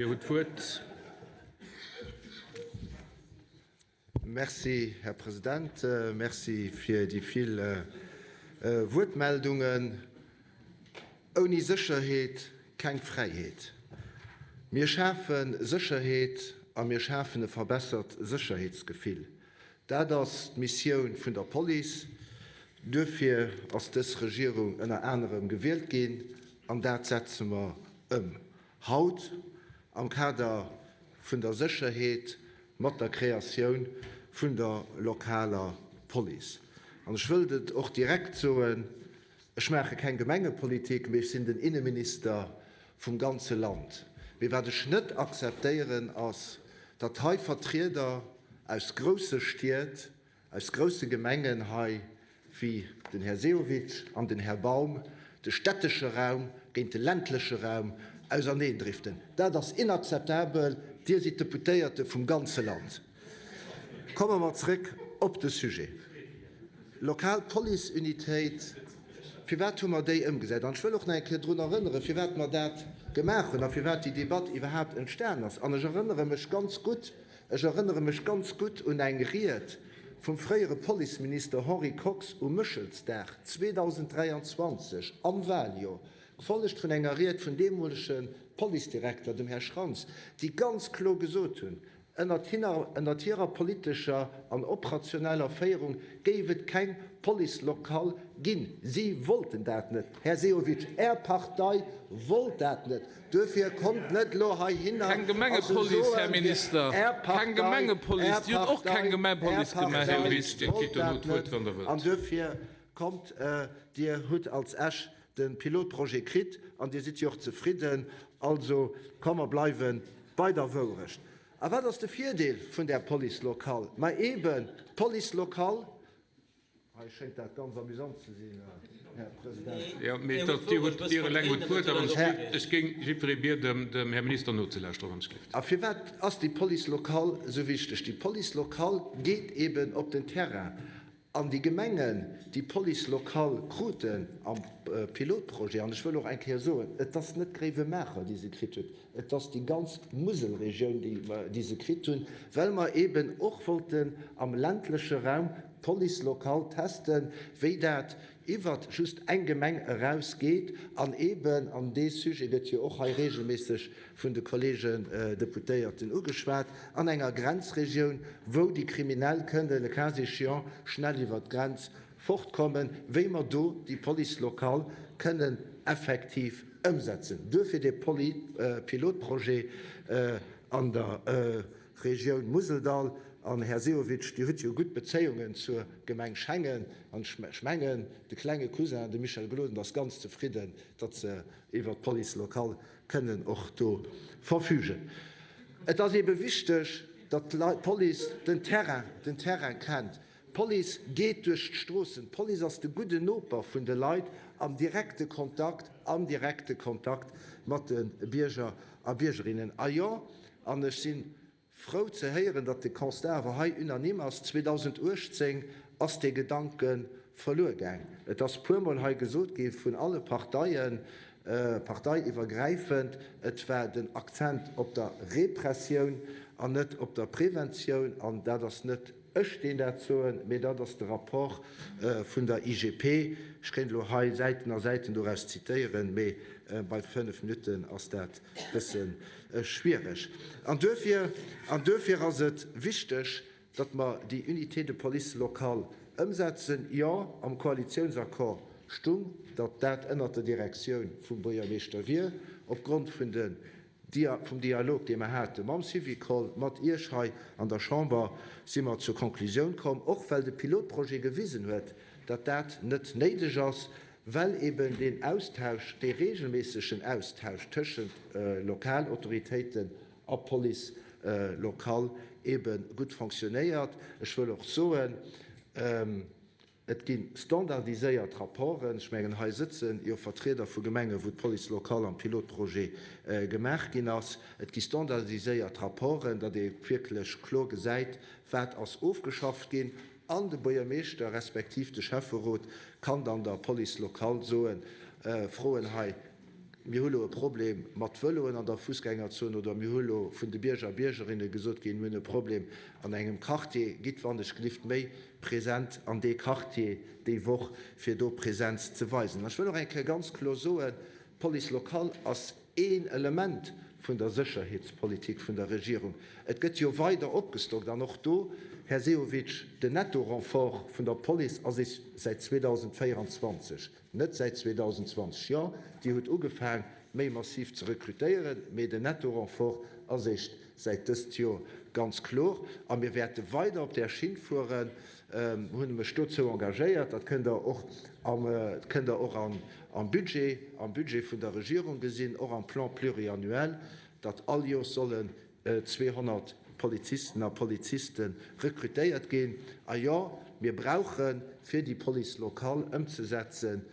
Dir hutt d'Wuert. Merci, Här President. Merci fir déi vill Wuertmeldungen. Ouni Sécherheet keng Fräiheet. Mir schafe Sécherheet a mir schafen e verbessert Sécherheetsgefill. Dat ass d'Missioun vun der Police. Duerfir ass dës Regierung ënner anerem gewielt ginn an dat setze mer ëm. Haut, am Kader vun der Sécherheet, mat der Kreatioun vun der lokaler Police. An ech wëllt et och direkt soen, Ech maache keng Gemengepolitik, mee ech sinn den Inneminister vum ganze Land. Mee wat ech net akzeptéieren, ass, datt hei Vertrieder aus grousse Stied, Aus grousse Gemengen hei, wéi den Här Sehovic an den Här Baum, de stättesche Raum géint de ländleche Raum auserneendriften. Dat ass inakzeptabel. Dir sidd Deputéierte vum ganze Land. Komme mer zréck op de Sujet. Lokal Policeunitéit, firwat hu mer déi ëmgesat? An ech wëll och nach eng Kéier drun erënneren, firwat mer dat gemaach hunn a firwat déi Debatt iwwerhaapt entstan ass. An ech erënnere mech ganz gutt, Ech erënnere mech ganz gutt un eng Ried vum fréiere Policeminister Henri Kox um Méchelsdag 2023 am Wahljoer, gefollegt vun enger Ried vun deemolege Policedirekter, dem Här Schrantz, déi ganz kloer gesot hunn, ënnert ënnert hirer politescher an operationeller Féierung géif et keng Police locale ginn. Si wollten dat net. Här Sehovic, Är Partei wollt dat net. Duerfir kommt net elo heihinner Keng a se Gemengepolice, Här soen, Minister! Är Keng Partei, Är Gemengepolice! Dir hutt och keng Partei, Är Gemengepolice gemaach, Här Partei Sehovic. Dir wollt kritt duerno dat d'Wuert, net. wann Der An wëllt. duerfir kommt, Dir hutt als Esch de Pilotprojet kritt an Dir sidd jo och zefridden. Also komm, mer bleiwe bei der Wourecht. A wat ass de Virdeel vun där Police locale? Ma eeben, d'Police locale, Hei schéngt dat ganz amüsant ze sinn, Här President. Jo, mee et ass, Dir hutt, Dir eleng hutt d'Wuert, a wann ech, ech géing jiddweree bieden, dem Här Minister nozelauschteren, wann ech gelift. A firwat ass déi Police locale esou wichteg? Déi Police locale geet eeben op den Terrain an déi Gemengen, déi Police locale kruten am Pilotprojet, an ech wëll och eng Kéier soen, et ass net Gréiwemaacher, déi se kritt huet, Et ass déi ganz Muselregioun, déi se kritt hunn, well mer eeben och wollten am ländleche Raum d'Police locale testen, wéi dat iwwert just eng Gemeng eraus geet. An eeben, an dee Sujet gëtt jo och hei regelméisseg vun de Kollegen Deputéierten ugeschwat, an enger Grenzregioun, wou déi Kriminell kënne le cas échéant schnell iwwert d'Grenz fortkommen, wéi mer do déi Police locale kënnen effektiv ëmsetzen. Duerfir dee Pilotprojet an der Regioun Museldall. An, Här Sehovic, Dir hutt jo gutt Bezéiungen zur Gemeng Schengen. An ech mengen, de klenge Cousin, de Michel Gloden, ass ganz zefridden, datt se iwwert d'Police locale kënnen och do verfügen. Et ass eebe wichteg, datt d'Police den Terrain, den Terrain kennt. D'Police geet duerch d'Stroossen. D'Police ass de gudden Noper vun de Leit am direkte Kontakt, am direkte Kontakt mat de Bierger a Biergerinnen. A jo, an ech si frou ze héieren, datt de Constat awer hei unanime ass, 2018 ass dee Gedanke verluer gaang. Et ass puermol hei gesot gi vun alle Parteien, parteiiwwergräifend, et war den Akzent op der Repressioun an net op der Preventioun. An dat ass net ech, deen dat soen, mee dat ass de Rapport vun der IGP. Ech kéint elo hei Säiten a Säiten doraus zitéieren, mee bei fënnf Minutten ass dat e bësse schwiereg. An duerfir, an duerfir ass et wichteg, datt mer déi Unité de police locale ëmsetzen. Jo, am Koalitiounsaccord stung, datt dat ënnert der Direktioun vum Buergermeeschter wier, opgrond vun de Vum Dialog, dee mer hate mam Syvicol, mat Iech hei an der Chamber, si mer zur Konklusioun komm, och well de Pilotprojet gewisen huet, datt dat net néideg ass, well eben deen Austausch, dee regelméissegen Austausch tëschent Lokalautoritéiten a Police locale ebe gutt fonctionnéiert. Ech wëll och soen, Et gi standardiséiert Rapporten. Ech mengen, hei sëtze jo Vertrieder vu Gemengen, wou d'Police locale am Pilotprojet gemaach ginn ass. Et gi standardiséiert Rapporten, datt ee wierklech kloer gesäit, wat ass ofgeschafft ginn. An de Buergermeeschter respektiv de Schäfferot kann dann der Police locale soen, Froen hei. Mir hu lo e Problem mat Vëloen an der Fussgängerzon oder mir hu lo vun de Bierger a Biergerinne gesot ginn, mir hunn e Problem an engem Quartier, gitt wannechgelift méi present an dee Quartier déi Woch, fir do Presenz ze weisen. An ech wëll och eng Kéier ganz kloer soen, D'Police locale ass een Element vun der Sécherheetspolitik vun der Regierung. Et gëtt jo weider opgestockt an och do, Här Sehovic, den Netto-Renfort vun der Police ass säit 2024. Net säit 2020, jo, Dir hutt ugefaang, méi massiv ze rekrutéieren, mee den Netto-Renfort ass éischt säit dëst Joer ganz kloer. A mir wäerte weider op där Schinn fueren, hunn mech dozou engagéiert. Dat kënnt Der och am, kënnt Der och am Budget, am Budget vun der Regierung gesinn, och am Plan pluriannuel, datt all Joers sollen 200 Polizisten a Poliziste rekrutéiert ginn. A jo, mir brauche fir déi Police locale ëmzesetzen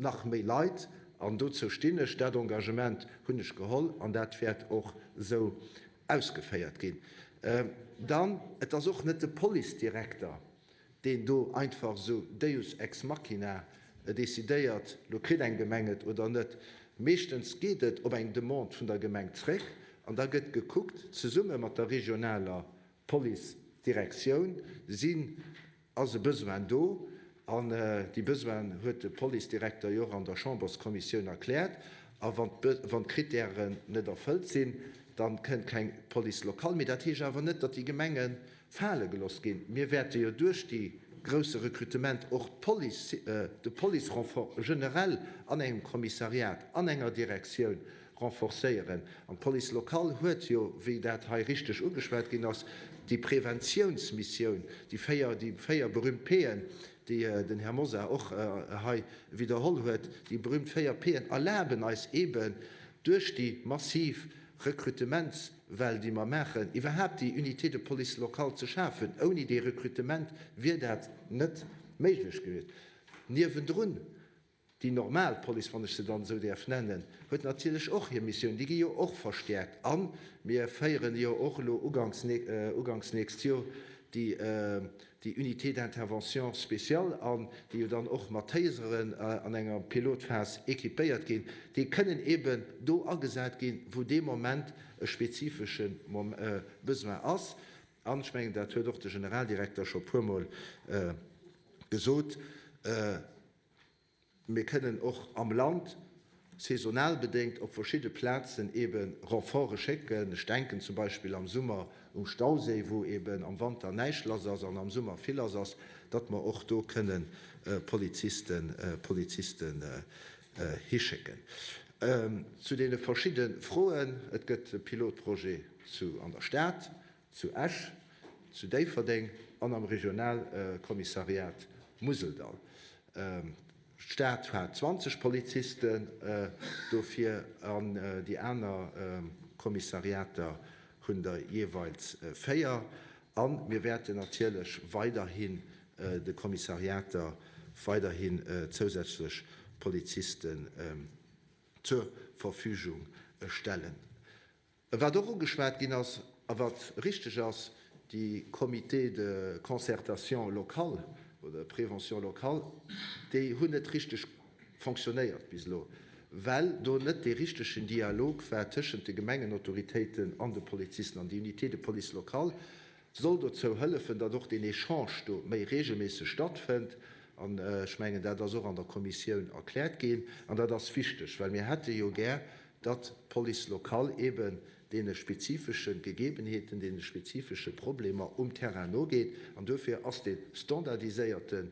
nach méi Leit. An dozou stinn ech. Dat Engagement hunn ech geholl an dat wäert och esou ausgeféiert ginn. Dann, et ass och net de Policedirekter, deen do einfach esou Deus ex machina decidéiert, lo kritt eng Gemeng et oder net. Meeschtens geet et op eng Demande vun der Gemeng zréck an da gëtt gekuckt, zesumme mat der regionaler Policedirektioun, sinn, ass e Besoin do? An déi Besoinen huet de Policedirekter jo och an der Chamberskommissioun erkläert. A wann d'Krittären net erfëllt sinn, da kënnt keng Police locale. Mee dat heescht awer net, datt déi Gemenge fale gelooss ginn. Mir wäerte jo duerch dee grousse Recrutement och d'Police, de Police-Renfort generell an engem Kommissariat, an enger Direktioun renforcéieren. An d'Police locale huet jo, wéi dat hei richteg ugeschwat ginn ass, déi Preventiounsmissioun, déi 4, déi 4 berühmt P'en, déi den Här Mosar och hei widderholl huet, déi berühmt 4 P'en erlaben eis eeben duerch déi massiv Rekrutementswell, déi mer maachen, iwwerhaapt déi Unité de police locale ze schafen. Ouni dee Rekrutement wier dat net méiglech gewiescht. Niewendrun Déi normal Police, wann ech se dann esou däerf nennen, huet natierlech och hir Missioun. Déi gi jo och verstäerkt. A mir féieren jo och elo uganks, uganks nächst Joer déi, déi Unité d'intervention spéciale an, déi jo dann och mat Taseren an enger Pilotphas équipéiert ginn. Déi kënnen eeben do agesat ginn, wou dee Moment e spezifesche Besoin ass. An ech mengen, dat huet och de Generaldirekter scho puermol gesot, Mir kënnen och am Land saisonal bedéngt op verschidde Plazen eebe Renforte schécken. Ech denken zum Beispill am Summer um Stauséi, wou eeben am Wanter näischt lass ass an am Summer vill lass ass, datt mer och do kënnen Polizisten, Polizisten hischécken. Zu deene verschidde Froen, Et gëtt e Pilotprojet zu an der Stad, zu Esch, zu Déifferdeng an am Regionalkommissariat Museldall. D'Stad hat 20 Polizisten dofir an déi aner Kommissariater hunn der jeeweils 4. A mir wäerten natierlech weiderhin de Kommissariater weiderhin zousätzlech Polizisten zur Verfügung stellen. Wat och ugeschwat ginn ass a wat richteg ass, déi Comités de concertation locale oder de prévention locale, déi hunn net richteg fonctionnéiert bis elo, well do net dee richtegen Dialog war tëschent de Gemengenautoritéiten an de Polizisten. An déi Unité de police locale soll dozou hëllefen, datt och deen Echange do méi regelméisseg stattfënnt. An ech mengen, dat ass och an der Kommissioun erkläert ginn. An dat ass wichteg, well mir hätte jo gär, datt d'Police locale eeben deene spezifesche Gegebenheeten, deene spezifesche Problemer um Terrain nogeet. An duerfir ass dee standardiséierten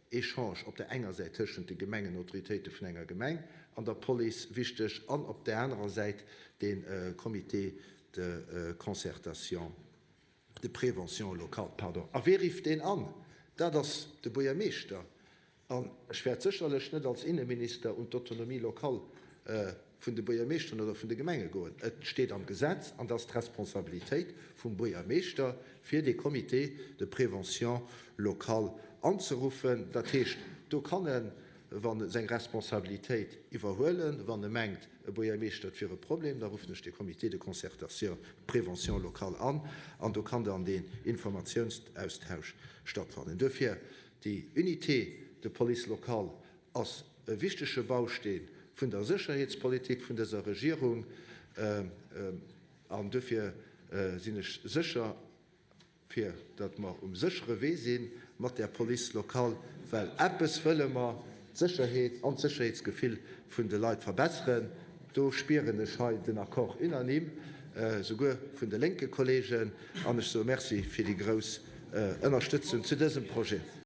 Echange op der enger Säit tëschent de Gemengenautoritéite vun enger Gemeng an der Police wichteg an op där anerer Säit dee Comité de concertation, de prévention locale, pardon. A wee rifft deen an? Dat ass de Buergermeeschter. An ech wäert sécherlech net als Inneminister un d'Autonomie locale vun de Buergermeeschteren oder vun de Gemenge goen. Et steet am Gesetz, an et ass d'Responsabilitéit vum Buergermeeschter, fir dee Comité de prévention locale anzeruffen. Dat heescht, do kann en, wann e seng Responsabilitéit iwwerhuelen, wann e mengt, e Buergermeeschter, et wier e Problem, da ruffen ech dee Comité de concertation de prévention locale an, an do kann dann deen Informatiounsaustausch stattfannen. Duerfir, Déi Unité de police locale ass e wichtege Bausteen. vun der Sécherheetspolitik vun dëser Regierung. An dofir sinn ech sécher, fir datt mer um séchere Wee si mat där Police locale, well eppes wëlle mer, d'Sécherheet an d'Sécherheetsgefill vun de Leit verbesseren. Do spieren ech hei den Accord unanime, souguer vun de lénke Kollegen, an ech soe Merci fir déi grouss Ënnerstëtzung zu dësem Projet.